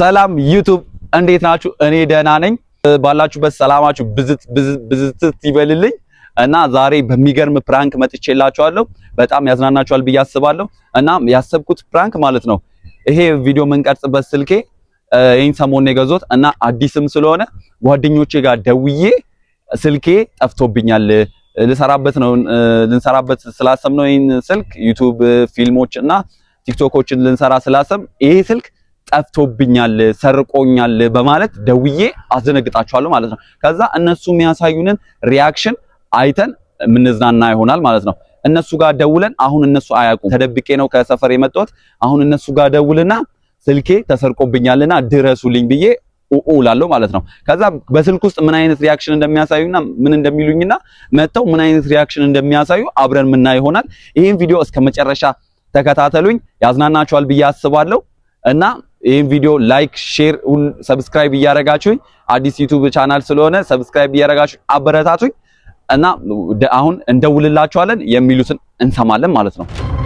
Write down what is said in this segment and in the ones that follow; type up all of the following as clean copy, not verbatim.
ሰላም YouTube፣ እንዴት ናችሁ? እኔ ደህና ነኝ። ባላችሁበት ሰላማችሁ ብዝት ብዝት ይበልልኝ እና ዛሬ በሚገርም prank መጥቼላችኋለሁ። በጣም ያዝናናችኋል ብዬ አስባለሁ። እና ያሰብኩት prank ማለት ነው ይሄ ቪዲዮ የምንቀርጽበት ስልኬ ይሄን ሰሞን ነው የገዛሁት እና አዲስም ስለሆነ ጓደኞቼ ጋር ደውዬ ስልኬ ጠፍቶብኛል ልሰራበት ነው ልንሰራበት ስላሰብ ነው ይሄን ስልክ YouTube ፊልሞች እና ቲክቶኮችን ልንሰራ ስላሰብ ይሄ ስልክ ጠፍቶብኛል ሰርቆኛል በማለት ደውዬ አስደነግጣቸዋለሁ ማለት ነው። ከዛ እነሱ የሚያሳዩንን reaction አይተን የምንዝናና ይሆናል ማለት ነው። እነሱ ጋር ደውለን አሁን እነሱ አያውቁም፣ ተደብቄ ነው ከሰፈር የመጣሁት። አሁን እነሱ ጋር ደውልና ስልኬ ተሰርቆብኛልና ድረሱልኝ ብዬ ኡኡ እላለሁ ማለት ነው። ከዛ በስልክ ውስጥ ምን አይነት reaction እንደሚያሳዩና ምን እንደሚሉኝና መጥተው ምን አይነት reaction እንደሚያሳዩ አብረን ምናይ ይሆናል። ይህን ቪዲዮ እስከ መጨረሻ ተከታተሉኝ፣ ያዝናናችኋል ብዬ አስባለሁ። እና ይህን ቪዲዮ like፣ share፣ subscribe እያደረጋችሁኝ አዲስ YouTube channel ስለሆነ subscribe እያደረጋችሁ አበረታቱኝ። እና አሁን እንደውልላችኋለን የሚሉትን እንሰማለን ማለት ነው።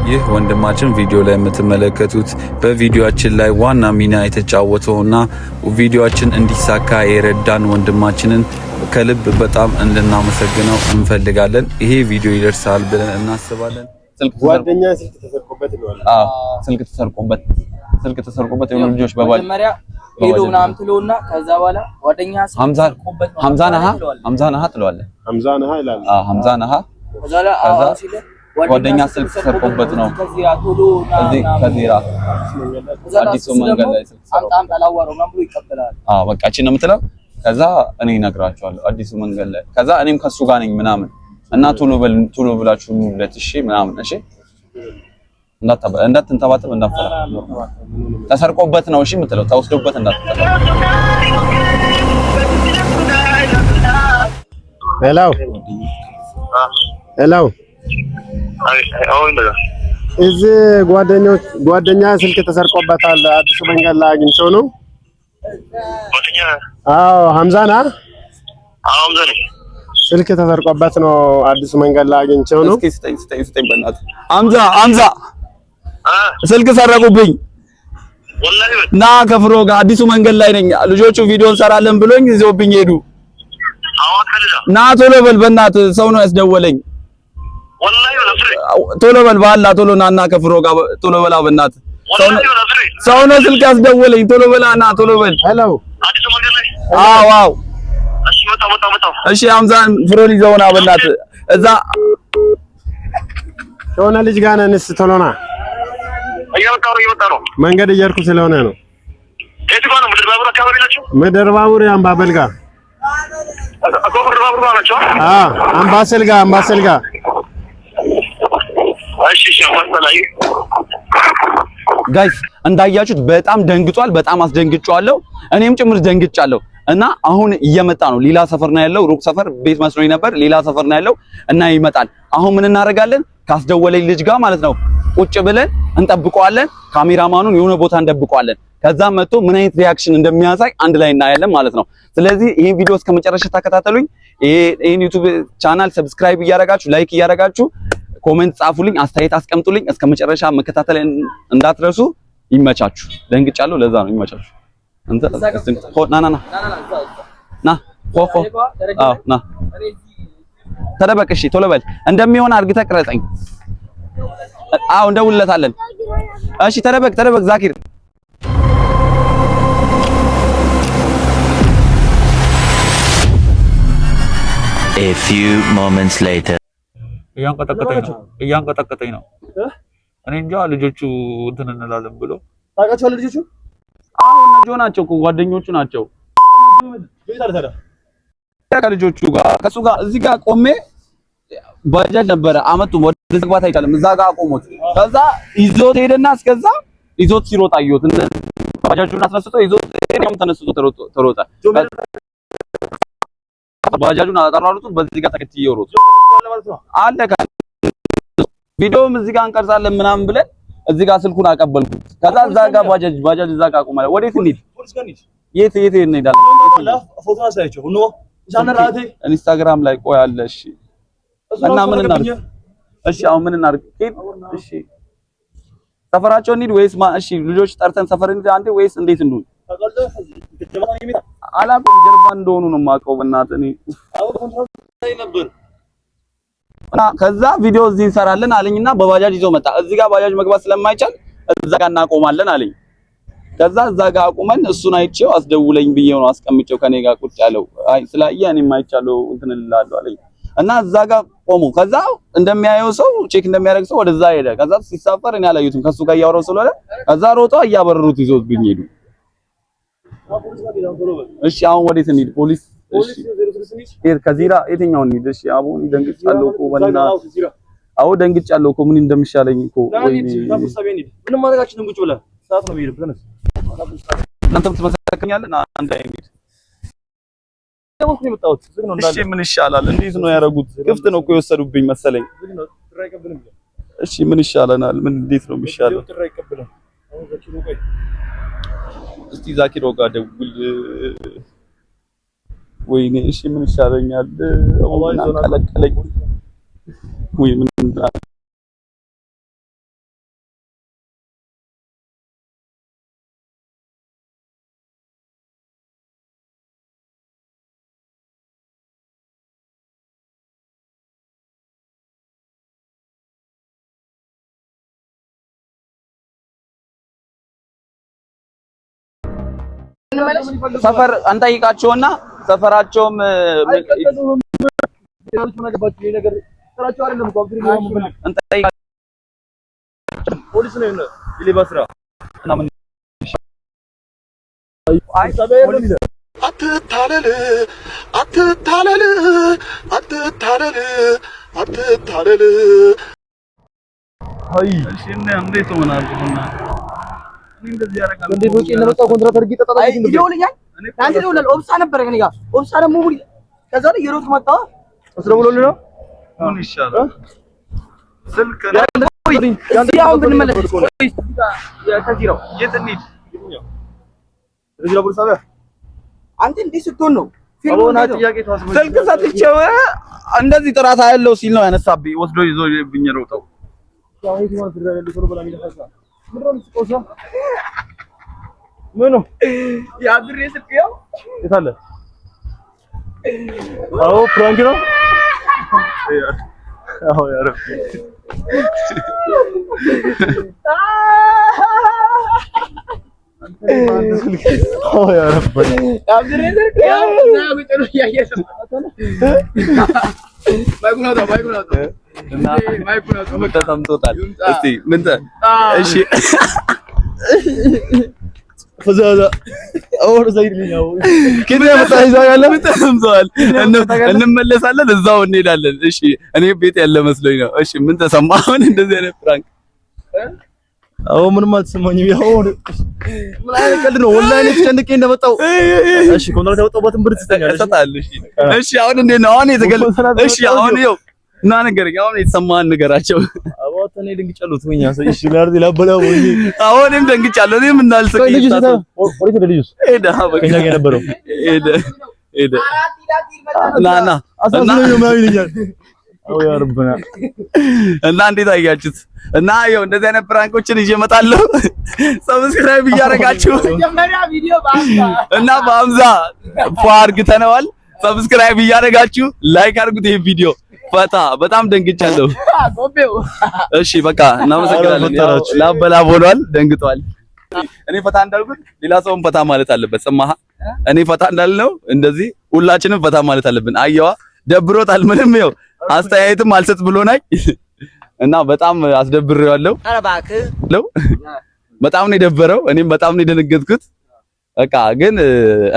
ይህ ወንድማችን ቪዲዮ ላይ የምትመለከቱት በቪዲዮአችን ላይ ዋና ሚና የተጫወተውና ቪዲዮአችን እንዲሳካ የረዳን ወንድማችንን ከልብ በጣም እንድናመሰግነው እንፈልጋለን። ይሄ ቪዲዮ ይደርሳል ብለን እናስባለን። ጓደኛ ስልክ ተሰርቆበት ይለዋል። አዎ፣ ስልክ ተሰርቆበት የሆኑ ልጆች መጀመሪያ ሄዶ ምናምን ትለውና ከዛ በኋላ ጓደኛ ስልክ ተሰርቆበት ነው ሀምዛ ነሃ ትለዋለህ። ሀምዛ ነሃ ትለዋለህ። ሀምዛ ነህ ይላል። አዎ፣ ሀምዛ ነሃ። ከዛ በኋላ ከዛ አዎ ሲልህ ጓደኛ ስልክ ተሰርቆበት ነው ከዚራ ቶሎ ና እዚህ ምናምን። ከዚራ ከዛ አዲሱ እሱ መንገድ ደግሞ ላይ ስልክ አምጣ አምጣ ላዋራው ምናምን ብሎ ይቀበላል። አዎ፣ በቃ እቺን ነው የምትለው። ከዛ እኔ እነግራቸዋለሁ አዲሱ መንገድ ላይ። ከዛ እኔም ከሱ ጋር ነኝ ምናምን እና ቶሎ በል ቶሎ ብላችሁ ኑለት እሺ ምናምን እሺ፣ እንዳትንተባተብ እንዳትፈራ። ተሰርቆበት ነው እሺ የምትለው፣ ተወስዶበት እንዳትተባ። Hello hello፣ እዚህ ጓደኞች ጓደኛ ስልክ ተሰርቆበታል። አዲሱ መንገድ ላይ አግኝቼው ነው። አዎ፣ ሀምዛ ነህ? ስልክ ተሰርቆበት ነው። አዲሱ መንገድ ላይ አግኝቼው ነው። እስኪ ስጠኝ ስጠኝ ስጠኝ በእናትህ። ሀምዛ ሀምዛ፣ ስልክ ሰረቁብኝ። ና ከፍሮ ጋር አዲሱ መንገድ ላይ ነኝ። ልጆቹ ቪዲዮ እንሰራለን ብሎኝ ይዘውብኝ ሄዱ። ና ቶሎ በል በእናትህ፣ ሰው ነው ያስደወለኝ። ቶሎ በል በአላህ፣ ቶሎ ና እና ከፍሮ ጋር ቶሎ በላ በእናትህ። ሰው ነው ስልክ ያስደወለኝ። ቶሎ በላ ና ቶሎ በል። Hello። አዎ፣ እሺ ሀምዛን ፍሮን ይዘውና በእናትህ እዛ። ከሆነ ልጅ ጋር ነን። እስኪ ቶሎ ና። መንገድ እየሄድኩ ስለሆነ ነው። ምድር ባቡር አምባበል ጋር፣ አዎ፣ አምባሰል ጋር፣ አምባሰል ጋር። Guys፣ እንዳያችሁት በጣም ደንግጧል። በጣም አስደንግጫለሁ። እኔም ጭምር ደንግጫለሁ። እና አሁን እየመጣ ነው። ሌላ ሰፈር ነው ያለው። ሩቅ ሰፈር ቤት መስሎኝ ነበር። ሌላ ሰፈር ነው ያለው እና ይመጣል። አሁን ምን እናደርጋለን? ካስደወለኝ ልጅ ጋር ማለት ነው ቁጭ ብለን እንጠብቀዋለን። ካሜራማኑን የሆነ ቦታ እንደብቀዋለን። ከዛ መጥቶ ምን አይነት reaction እንደሚያሳይ አንድ ላይ እናያለን ማለት ነው። ስለዚህ ይሄን ቪዲዮ እስከ መጨረሻ ተከታተሉኝ። ይሄን YouTube channel subscribe እያደረጋችሁ፣ like እያደረጋችሁ፣ comment ጻፉልኝ፣ አስተያየት አስቀምጡልኝ። እስከ መጨረሻ መከታተል እንዳትረሱ። ይመቻችሁ። ደንግጫለሁ፣ ለዛ ነው። ይመቻችሁ። አንተ ሆ ና ና ና። ና ና ና፣ እዛ እዛ። ና ሆ ሆ። ደረጃ አዎ ላይ። ና። እኔ እዚህ። ተደበቅ። እሺ ቶሎ በል። እንደሚሆን አድርገህ ቅረጸኝ። አዎ፣ እንደውልለታለን። እሺ ተደበቅ ተደበቅ ዛኪር። A few moments later. እያንቀጠቀጠኝ ነው፣ እያንቀጠቀጠኝ ነው። እኔ እንጃ ልጆቹ እንትን እንላለን ብሎ ታውቃቸዋለህ ልጆቹ? አሁን እነ ጆ ናቸው እኮ፣ ጓደኞቹ ናቸው። ቤት አለ ታዲያ? ከልጆቹ ጋር ከሱ ጋር እዚህ ጋር ቆሜ ባጃጅ ነበረ አመጡ። ወደ መግባት አይቻልም። እዛ ጋር አቆሙት። ከዛ ይዞት ሄደና እስከዛ ይዞት ሲሮጥ አየሁት። ባጃጁን አስነስቶ ይዞት ሄደም ተነስቶ ተሮጠ። ባጃጁን አጠራሩት። በዚህ ጋር ተከትዬ ሮጥ አለ። ቪዲዮም እዚህ ጋር እንቀርጻለን ምናምን ብለን እዚህ ጋር ስልኩን አቀበልኩት። ከዛ እዛ ጋር ባጃጅ እዛ ጋር አቆማለ። ወዴት እንሂድ? ፖሊስ ጋር እንሂድ። የት የት እንሄዳለን? ፎቶ አሳያቸው። ኖ ኢንስታግራም ላይ ቆይ አለ። እሺ እና ምን እናድርግ? እሺ አሁን ምን እናድርግ? እሺ ሰፈራቸው እንሂድ ወይስ እሺ ልጆች ጠርተን ሰፈር እንሂድ አንዴ ወይስ እንዴት እንሁን? አላውቀውም፣ ጀርባ እንደሆኑ ነው የማውቀው። በእናትህ እኔ እና ከዛ ቪዲዮ እዚህ እንሰራለን አለኝና በባጃጅ ይዞ መጣ። እዚህ ጋር ባጃጅ መግባት ስለማይቻል እዛ ጋር እናቆማለን አለኝ። ከዛ እዛ ጋር አቁመን እሱን አይቼው አስደውለኝ ብዬው ነው አስቀምጬው ከኔ ጋር ቁጭ ያለው። አይ ስላየ እኔም አይቻለሁ እንትን እልልሃለሁ አለኝ እና እዛ ጋር ቆሙ። ከዛ እንደሚያየው ሰው check እንደሚያደርግ ሰው ወደዛ ሄደ። ከዛ ሲሳፈር እኔ አላየሁትም ከሱ ጋር እያወራሁ ስለሆነ ከዛ ሮጦ እያበረሩት ይዞብኝ ሄዱ። እሺ አሁን ወዴት እንሂድ? ፖሊስ እሺ፣ ከዚራ የትኛውን እንሂድ? እሺ አሁን ደንግጫለሁ እኮ በእናትህ። አዎ ደንግጫለሁ እኮ ምን እንደሚሻለኝ እኮ። ወይኔ ምንም ማድረጋችንም ቁጭ ብለህ ሰዓት ነው የሚሄድብህ። ተነስ። እናንተም ትመሰክኛለህ። ና አንድ ላይ እንሂድ። እሺ ምን ይሻላል? እንዴት ነው ያደረጉት? ክፍት ነው እኮ የወሰዱብኝ መሰለኝ። እሺ ምን ይሻለናል? ምን እንዴት ነው የሚሻለው? እስቲ ዛኪሮ ጋር ደውል። ወይኔ እሺ ምን ይሻለኛል? ቀለቀለኝ። ወይ ምን ሰፈር አንጠይቃቸውና ሰፈራቸውም አትታለል አትታለል አትታለል አትታለል። እንዴት ሆናል? እንዴት ወጪ እንደመጣው ኮንትራት አድርጌ ጠጣ። አይ ይደውልኛል። ለአንተ ይደውላል። ኦብሳ ነበረ ከእኔ ጋር ኦብሳ ደግሞ ሙሉ ከዛ ላይ የሮጥ መጣ። እሱ ደውሎልህ ነው? ምን ይሻላል? ስልክ እዚህ አሁን ብንመለስ ከዚራው የት እንሂድ? አንተ እንዲህ ስትሆን ነው ፊልሙ ስልክ ሰጥቼው እንደዚህ ጥራት ያለው ሲል ነው ያነሳብኝ። ወስዶ ይዞብኝ ሮጠው። ምኑ የአብሬ ስልክ ያው የት አለ? አዎ prank ነው። አዎ ያ ረቢ አዎ ያ ረቢ የአብሬ ስልክ ያው እዛ ቁጭ ብሎ እያየ ነው። ማይኩን አውጣው፣ ማይኩን አውጣው፣ እና ማይኩን አውጣው። ምን ተሰምቶታል? እስቲ ምን እሺ ፈዛዛ አወር ዘይድልኛው ከኔ ያመጣ ይዛ ያለ ምን ተሰምቶሃል? እንመለሳለን፣ እዛው እንሄዳለን። እሺ እኔ ቤት ያለ መስሎኝ ነው። እሺ ምን ተሰማ አሁን እንደዚህ አይነት prank? አዎ ምንም አልተሰማኝም። ያው ምን አይነት ቀልድ ነው? ወላሂ እኔ ተጨንቄ እንደመጣሁ። እሺ ኮንትራት ያወጣሁበትን ብር ትሰጠኛለህ? እሰጥሃለሁ። እሺ እሺ አሁን እንዴት ነው አሁን የተገለ እሺ አሁን ይኸው እና ንገረኝ፣ አሁን የተሰማህን ንገራቸው። አባት እኔ ደንግጫለሁ። ትወኛ እሺ ላርዲ ላበላ ወይ አሁን እኔም ደንግጫለሁ። እኔም እንዳልስቅ ልጁ ወዴት ሄደ? ልጁስ ሄደ፣ በቃ ከኛ ጋር የነበረው ሄደ ሄደ። ና ና አሳዝኖኝ ነው ምናምን ይለኛል። አዎ ያ ረበና እና እንዴት አያችሁት? እና ይኸው እንደዚህ አይነት prank ኦችን ይዤ እመጣለሁ። subscribe እያደረጋችሁ መጀመሪያ ቪዲዮ በአምሳ እና በአምሳ ፏ አድርግተነዋል። subscribe እያደረጋችሁ like አድርጉት ይሄን ቪዲዮ። ፈታ በጣም ደንግጫለሁ። ጎቤው እሺ በቃ እናመሰግናለን። ያው ላበላብ ሆኗል፣ ደንግጧል። እኔ ፈታ እንዳልኩት ሌላ ሰውም ፈታ ማለት አለበት። ሰማህ? እኔ ፈታ እንዳልነው እንደዚህ ሁላችንም ፈታ ማለት አለብን። አየዋ ደብሮታል። ምንም ይኸው አስተያየትም አልሰጥ ብሎናል እና በጣም አስደብሬዋለሁ። ኧረ እባክህ በጣም ነው የደበረው። እኔም በጣም ነው የደነገጥኩት። በቃ ግን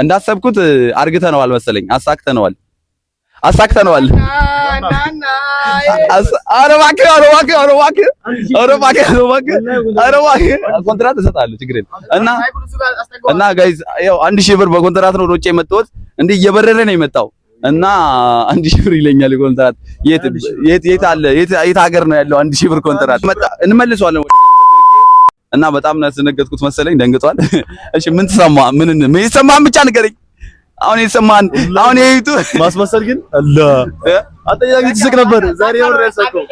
እንዳሰብኩት አርግተነዋል መሰለኝ፣ አሳክተነዋል አሳክተነዋል። ኧረ እባክህ ኧረ እባክህ ኧረ እባክህ ኧረ እባክህ ኧረ እባክህ ኧረ እባክህ ኮንትራት እሰጥሃለሁ፣ ችግር የለም። እና እና guys ያው 1000 ብር በኮንትራት ነው ሮጬ የመጣሁት። እንዲህ እየበረረ ነው የመጣው እና 1000 ብር ይለኛል ኮንትራት። የት የት የት አለ የት የት ሀገር ነው ያለው 1000 ብር ኮንትራት? መጣ እንመልሰዋለን ወደ እና በጣም ነው ያስደነገጥኩት መሰለኝ፣ ደንግጧል። እሺ ምን ተሰማ? ምን ምን ይሰማህን ብቻ ንገረኝ። አሁን የሰማን አሁን የይቱ ማስመሰል ግን አላ አንተ ያ ጊዜ ትስቅ ነበር። ዛሬ የምር ያሳቀው።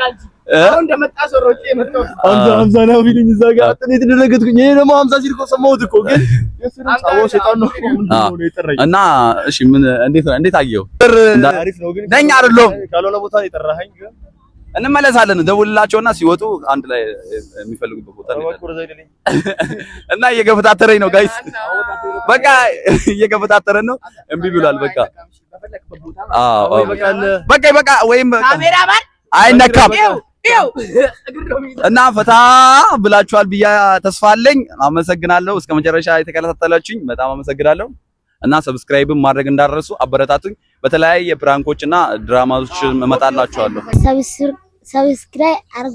አሁን እንደመጣ ሰው ሮጬ የመጣሁት። 50 50 ነው ቢሉኝ እዛ ጋር አንተ እኔ ተደነገጥኩኝ። ይሄ ደግሞ 50 ሲል እኮ ሰማሁት እኮ፣ ግን የእሱ ድምፅ አዎ ሰይጣን ነው፣ ምንድን ነው የጠራኝ? እና እሺ ምን እንዴት አየው? አሪፍ ነው ግን ነኝ አይደለሁም? ካልሆነ ቦታ ነው የጠራኸኝ ግን እንመለሳለን። ደውልላቸውና ሲወጡ አንድ ላይ የሚፈልጉበት ቦታ እንሄዳለን። እና እየገፈታተረኝ ነው guys፣ በቃ እየገፈታተረን ነው። እምቢ ብሏል። በቃ አዎ፣ በቃ በቃ ወይም ካሜራማን አይነካም። ይኸው እግር ነው የሚይዘው። እና ፈታ ብላችኋል ብዬ ተስፋ አለኝ። አመሰግናለሁ። እስከ መጨረሻ የተከታተላችሁኝ በጣም አመሰግናለሁ። እና subscribe ም ማድረግ እንዳትረሱ፣ አበረታቱኝ። በተለያየ prank ኦች እና ድራማዎች እመጣላችኋለሁ። Subscribe አርጉ።